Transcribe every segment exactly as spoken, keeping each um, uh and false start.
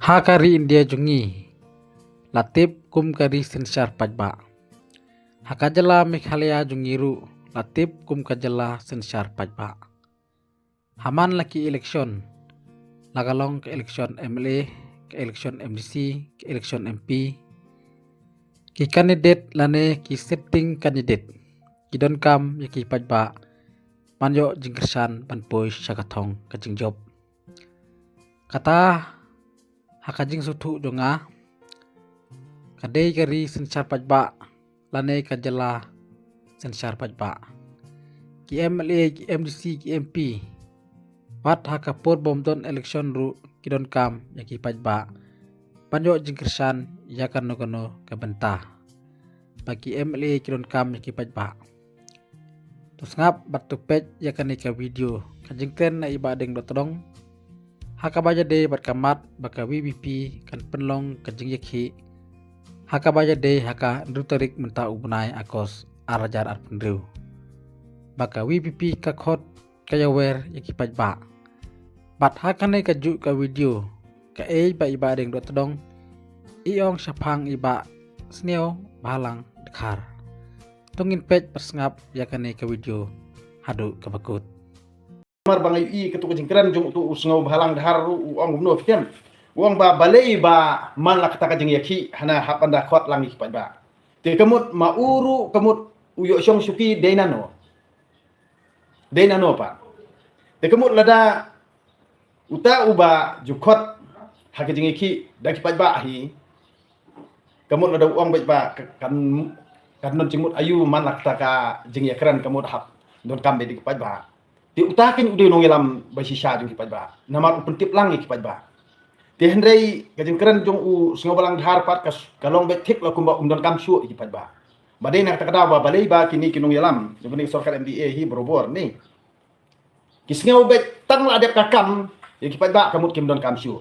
Ha ka ri India jong ngi la tip kum ka ri synshar paidbah. Ha ka jylla Meghalaya jong ngi ruh la tip kum ka jylla synshar paidbah. Ha man la ki election, la ka long ka election M L A, ka election M D C, ka election M P, ki candidate lane ki sitting candidate ki donkam ïa ki paidbah ban ïoh jingkyrshan ban poi sha ka thong ka jingjop. Kata ha ka jingsngewthuh jong nga, ka dei ka ri synshar paidbah lane ka jylla synshar paidbah. Ki M L A, ki M D C, ki M P, wat ha ka por bym don election ruh ki donkam ïa ki paidbah ban ïoh jingkyrshan ïa kano kano ka bynta. Ba ki M L A ki donkam ïa ki paidbah. To sngap bad to peit ïa kane ka video ka jingkren na i Bah Dieng Dohtdong, ha kaba ïadei bad ka mat ba ka V P P kan pynlong ka jingïakhih ha kaba ïadei ha ka hynriew tarik mynta u bnai August ar hajar arphew hynriew. Ba ka V P P ka khot ka ïawer ïa ki paidbah. Bad ha kane kajuh ka video kaei ba i Bah Dieng Dohtdong i ong shaphang i Bah Sniawbhalang Dkhar. To ngin peit bad sngap ïa kane ka video haduh kaba kut. Namar ba nga ïohi katto ka jingkren jong uto u Sniawbhalang Dkhar ruh u ong kumno phi kem. U ong ba balei ba man la kata ka jingïakhih hana hap ban da khot lang ïa ki paidbah. Te ka mut ma u ruh ka mut u ïoh shong shuki dei nano. Dei nano pat. Te ka mut lada uta uba ju khot ha ka jingïakhih da ki paidbah hi. Ka mut lada u ong beit ba ka, kan, kan don jingmut aïu man la kata ka jingïakren ka mut hap donkam beit da ki paidbah. Te uta kin u dei u nongïalam ba shisha jong ki paidbah. Namar u pyntip lang ïa ki paidbah. Te hynrei ka jingkren jong u Sniawbhalang Dkhar pat ka, ka long beit thik la kumba um donkam shuh ïa ki paidbah. Ba dei na kata ka daw ba balei ba kine ki nongïalam jong kane ka sorkar M D A hi barobor ne ki sngew beit tang la dep ka kam ïa ki paidbah ka mut kim donkam shuh.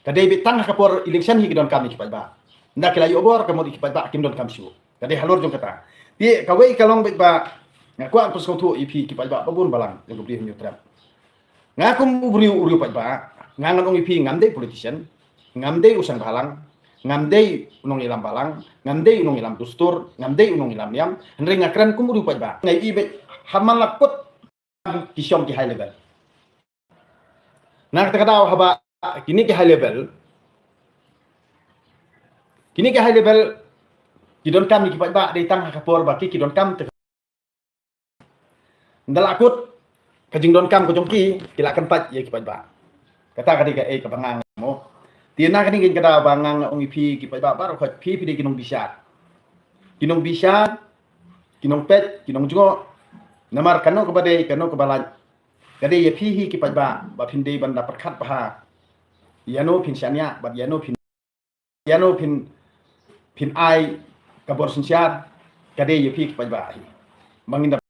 Ka dei beit tang ha ka por election hi ki donkam ïa ki paidbah. Nda ki la ïoh bor ka mut ïa ki paidbah kim donkam shuh. Ka dei halor jong kata. Te kawei ka long beit ba nga kwah pynsngewthuh ïa phi ki paidbah ba bun balang jong ka Bri Hynñiewtrep. Nga kum u briew u riew paidbah, nga ngan ong ïa phi ngam dei politician, ngam dei u seng bhalang, ngam dei u nongïalam bhalang, ngam dei u nongïalam dustur, ngam dei u nongïalam niam, hynrei nga kren kum u riew paidbah. Nga ïohi beit ha man la kut ki shong ki high level. Na kata ka daw haba kine ki high level, kine ki high level ki donkam ïa ki paidbah dei tang ha ka por ba ki, ki donkam te. Nda la kut ka jingdonkam ka jong ki, ki la kyntait ïa ki paidbah. Kata ka dei kaei kaba nga nga mo. Te na kane ka daw ba nga nga ong ïa phi ki paidbah baroh khoit phi phi dei ki nongbishar. Ki nongbishar, ki nongpeit, ki nongjngoh. Namar kano kaba dei, kano kaba lait. Ka dei ïa phi hi ki paidbah ba phin dei ban da pyrkhat bha ïano phin shaniah bad ïano phin, ïano phin, phin ai ka bor synshar. Ka dei ïa phi ki paidbah hi. Ba ngin da